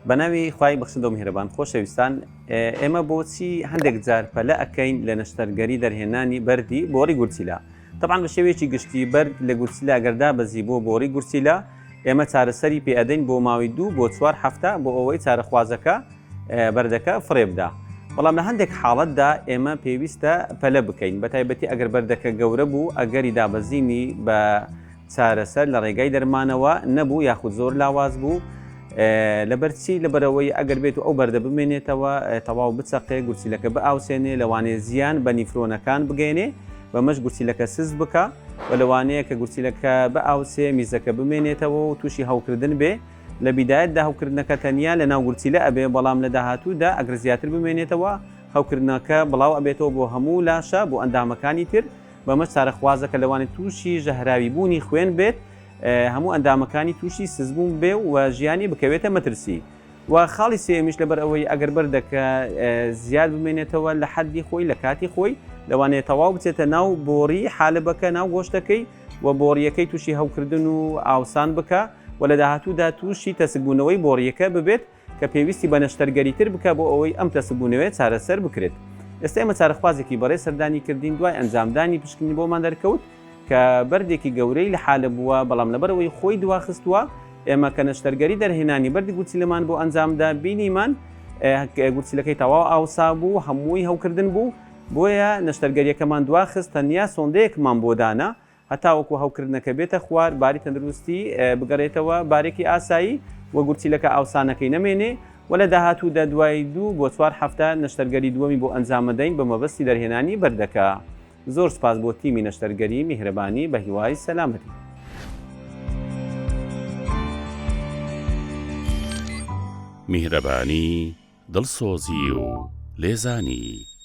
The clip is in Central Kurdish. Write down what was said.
بەناوی خوای بەخشندەو میهرەبان خۆشەویستان ئێمە بۆچی هەندێک جار پەلە ئەکەین لە نەشتەرگەری دەرهێنانی بەردی بۆڕی گورچیلە تەبعەن بە شێوەیەکی گشتی بەرد لە گورچیلە ئەگەر دابەزی بۆ بۆڕی گورچیلە ئێمە چارەسەری پێ ئەدەین بۆ ماوەی دوو بۆ چوار هەفتە بۆ ئەوەی چارەخوازەکە بەردەکە فڕێ بدا بەڵام لە هەندێک حاڵەتدا ئێمە پێویستە پەلە بکەین بە تایبەتی ئەگەر بەردەکە گەورە بوو ئەگەری دابەزینی بە چارەسەر لە ڕێگای دەرمانەوە نەبوو یاخود زۆر لاواز بوو لەبەر چی لەبەرەوەی ئەگەر بێت و ئەو بەردە بمێنێتەوە تەواو بچەقێ گورچیلەکە بئاوسێنێ لەوانەیە زیان بە نیفرۆنەکان بگەێنێ بەمەش گورچیلەکە سست بکە و لەوانەیە کە گورچیلەکە بئاوسێ میزەکە بمێنێتەوە و تووشی هەوکردن بێ لە بیدایەتدا هەوکردنەکە تەنیا لە ناو گورچیلە ئەبێ بەڵام لە داهاتوودا ئەگەر زیاتر بمێنێتەوە هەوکردنەکە بڵاو ئەبێتەوە بۆ هەموو لاشە بۆ ئەندامەکانی تر بەمەش چارەخوازەکە لەوانەیە تووشی ژەهراوی بوونی خوێن بێت، هەموو ئەندامەکانی تووشی سزبوون بێ و ژیانی بکەوێتە مەترسی. و خاڵی سێیەمیش لەبەر ئەوەی ئەگەر بەردەکە زیاد بمێنێتەوە لە حەدی خۆی لە کاتی خۆی لەوانەیە تەواو بچێتە ناو بۆڕی حالبەکە ناو گۆشتەکەی و بۆڕیەکەی تووشی هەوکردن و ئاوسان بکە و لە داهاتوودا تووشی تەسکبوونەوەی بۆڕیەکە ببێت کە پێویستی بە نەشتەرگەری تر بکا بۆ ئەوەی ئەم تەسکبوونەوەیە چارەسەر بکرێت. ئێستا ئێمە چارەخوازێکی بەڕێز سەردانی کردین، دوای ئەنجامدانی پشکنین بۆمان دەرکەوت کە بەردێکی گەورەی لە حالە بووە، بەڵام لەبەرئەوەی خۆی دواخستووە، ئێمە کە نەشتەرگەری دەرهێنانی بەردی گورچیلەمان بۆ ئەنجامدا بینیمان گورچیلەکەی تەواو ئاوسابوو، هەمووی هەوکردن بوو، بۆیە نەشتەرگەرییەکەمان دواخست، تەنیا سۆندەیەکمان بۆ دانا هەتاوەکو هەوکردنەکە بێتە خوار، باری تەندروستی بگەڕێتەوە بارێکی ئاسایی و گورچیلەکە ئاوسانەکەی نەمێنێ و لە داهاتوودا دوای دوو بۆ چوار هەفتە نەشتەرگەری دووەمی بۆ ئەنجامەدەین بە مەبەستی دەرهێنانی بەردەکە. زۆر سوپاس بۆ تیمی نەشتەرگەری میهرەبانی بە هیوای سەلامەتی. میهرەبانی، دڵسۆزی و لێزانی.